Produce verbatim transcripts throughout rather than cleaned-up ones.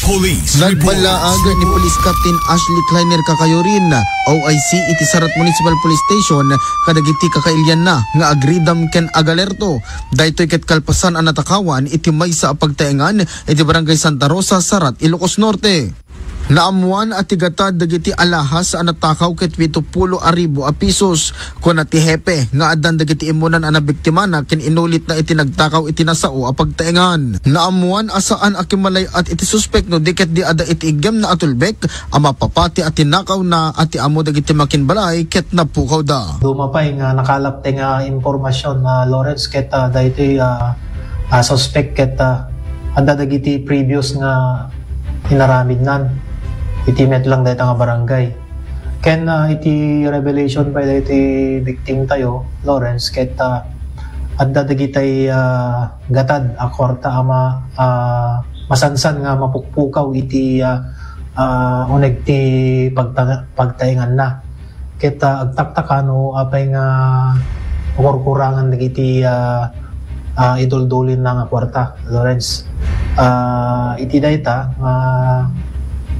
Police Nagballaag ni Police Captain Ashley Kleiner Kakayurin, O I C iti Sarat Municipal Police Station, kadagiti kakailianna nga agridam ken agalerto. Daytoy ket kalpasan a natakawan iti maysa a pagtaengan iti Barangay Santa Rosa, Sarat, Ilocos Norte. Naammuan a ti gatad dagiti alahas a natakaw ket pito pulo a ribu a pisos. Kuna ti hepe nga addan dagiti immunan a nabiktimana ken inulitna iti nagtakaw iti nasao a pagtaengan. Naammuan a saan a kimmalay-at iti suspek no di ket di adda iti iggemna a tulbek a mapapati a tinakawna a ti ammo dagiti makinbalay ket napukawda. Duma pay nga nakalap ti nga impormasyon, ah, Lawrence, ket, ah, daytoy, ah, ah, suspek ket, ah, adda dagiti previous nga inaramidnan iti met lang dayta nga barangay. Ken, ah, iti revelation pay daytoy victim tayo, Lawrence, ket, ah, adda dagitay, ah, gatad a kwarta a ma-, ah, masansan nga mapukpukaw iti, ah, ah, uneg ti pagta-, pagtaenganna. Ket, ah, agtaktaka no apay nga makurkurangan dagiti, ah, ah, iduldulinna nga kwarta, Lawrence. Ah, iti dayta nga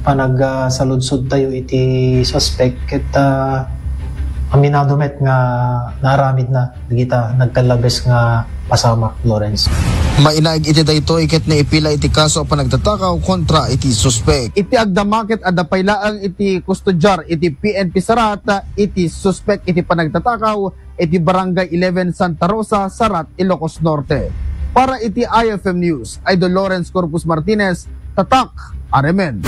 panag, ah, saludsod tayo iti suspek ket, ah, aminado met nga naaramidna dagita nagkallabes nga pasamak, Lawrence. Mainaig iti daytoy ket naipila iti kaso a panagtatakaw kontra iti suspek. Iti agdama ket adda pay laeng iti kustodiar iti P N P Sarat iti suspek iti panagtatakaw iti Barangay eleven Santa Rosa, Sarat, Ilocos Norte. Para iti I F M News, Idol Lawrence Corpus Martinez, Tatak, Aremen.